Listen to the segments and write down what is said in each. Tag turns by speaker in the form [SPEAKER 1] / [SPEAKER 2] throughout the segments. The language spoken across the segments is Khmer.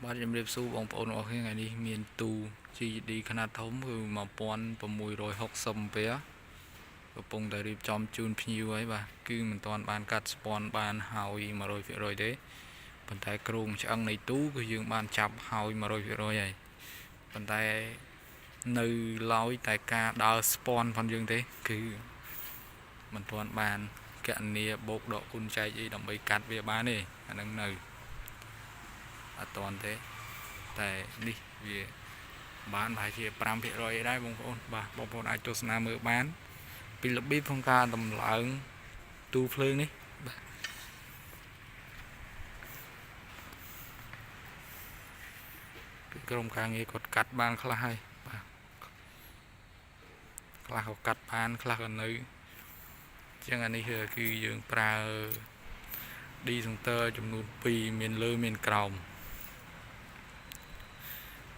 [SPEAKER 1] បាទជំរាបសួរបងប្អូនអរគ្នាថ្ងៃនេះមានទូ GD ខ្នាតធំគឺ1660អំពែកំពុងតែរៀបចំជូនភ្ញៀវហើយបាទគឺមិនទាន់បានកាត់ស្ពាន់បានហើយ100%ទេប៉ុន្តែគ្រោងឆ្អឹងនៃទូគឺយើងបានចាប់ហើយ100%ហើយប៉ុន្តែនៅឡើយតែការដើរស្ពាន់ផងយើងទេគឺមិនទាន់បានកណនាបូកដកគុណចែកអីដើម្បីកាត់វាបានទេអានឹងនៅអត់ទាន់ទេតែនេះវាបានប្រហែលជា5%អីដែរបងប្អូនបាទបងប្អូនអាចទស្សនាមើលបាន ពីរបៀបក្នុងការដំឡើងទូភ្លើងនេះបាទគឺក្រុមការងារគាត់កាត់បានខ្លះហើយបាទខ្លះក៏កាត់បានខ្លះក៏នៅជាងអានេះគឺយើងប្រើ disjoncteur ចំនួន2មានលើមានក្រោម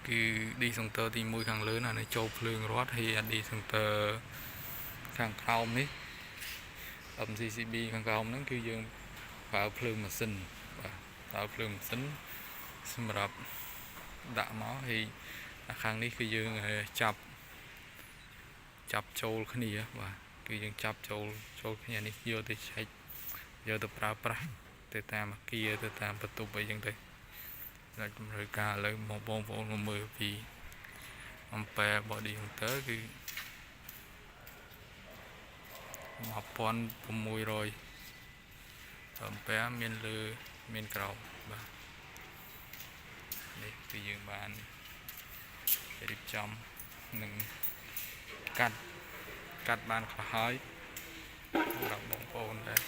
[SPEAKER 1] គឺ disjoncteur ទី1ខាងលើណានេះចូលភ្លើងរត់ហើយអា disjoncteur ខាងក្រោមនេះ MCCB ខាងក្រោមហ្នឹងគឺយើងប្រើភ្លើងម៉ាស៊ីនបាទប្រើភ្លើងម៉ាស៊ីនសម្រាប់ដាក់មកហើយខាងនេះគឺយើងចាប់ចាប់ចូលគ្នាបាទគឺយើងចាប់ចូលចូលគ្នានេះយកទៅឆែកយកទៅប្រើប្រាស់ទៅតាមអាគារទៅតាមបន្ទប់អីចឹងទៅដល់ជំរឿការឥឡូវមកបងប្អូនមកមើលពីអំពែ body hunter គឺ1600អំពែមានលើមានក្រោមបាទនេះគឺយើងបានរៀបចំនិងកាត់កាត់បានខ្លះហើយសម្រាប់បងប្អូនដែរ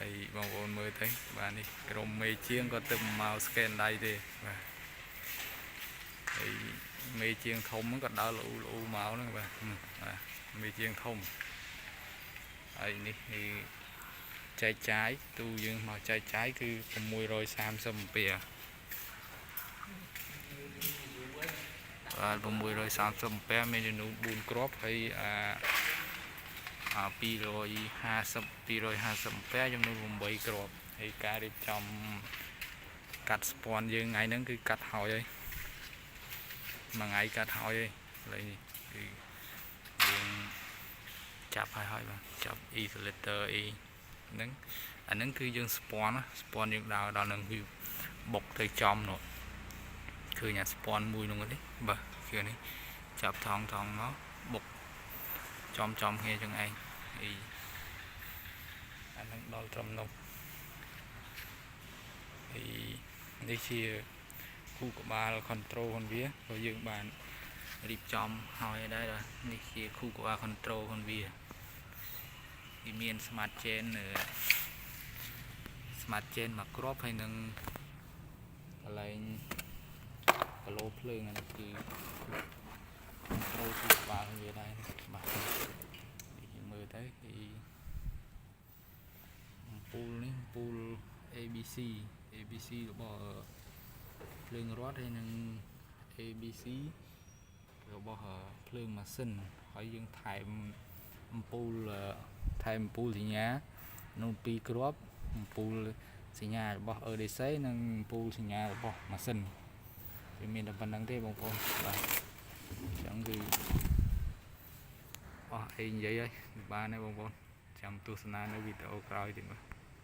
[SPEAKER 1] ហើយបងប្អូនមើលទៅបាទនេះក្រុមមេជាងក៏ទៅមក scan ដៃទេបាទហើយមេជាងធំហ្នឹងក៏ដើរលូលូមកហ្នឹងបាទបាទមេជាងធំហើយនេះគឺចែកចាយទូយើងមកចែកចាយគឺ630អំពែបាទ630អំពែមានចំនួន4គ្រាប់ហើយអាអា250 250អំពែចំនួន8គ្រាប់ហើយការរៀបចំកាត់ស្ពាន់យើងថ្ងៃហ្នឹងគឺកាត់ហើយហើយមួយថ្ងៃកាត់ហើយហើយកន្លែងនេះគឺយើងចាប់ហើយហើយបាទចាប់ isolator អីហ្នឹងអាហ្នឹងគឺយើងស្ពាន់ស្ពាន់យើងដើរដល់ហ្នឹងគឺបុកទៅចំនោះឃើញអាស្ពាន់មួយនោះទេបាទគឺនេះចាប់ថងថងមកបុកចំចំគ្នាចឹងឯងអីអាហ្នឹងដល់ត្រឹមនោះហើយនេះជាគូក្បាល control របស់វាក៏យើងបានរៀបចំហើយដែរបាទនេះជាគូក្បាល control របស់វាវាមាន smart chain smart chain មួយគ្រាប់ហើយនឹងកន្លែងគីឡូភ្លើងអានេះគឺ control គូក្បាលរបស់វាដែរបាទនេះយើងមើលទៅគឺអំពូលនេះអំពូល ABC ABC របស់ភ្លើងរត់ហើយនឹង ABC របស់ភ្លើងម៉ាស៊ីនហើយយើងថែមអំពូលថែមអំពូលសញ្ញានោះពីរគ្រាប់អំពូលសញ្ញារបស់ EDC និងអំពូលសញ្ញារបស់ម៉ាស៊ីនវាមានតែប៉ុណ្្នឹងទេបងប្អូនបាទអញ្ចឹងគឺអស់អីនិយាយហើយបានហើយបងប្អូនចាំទស្សនានៅវីដេអូក្រោយទៀតបាទ។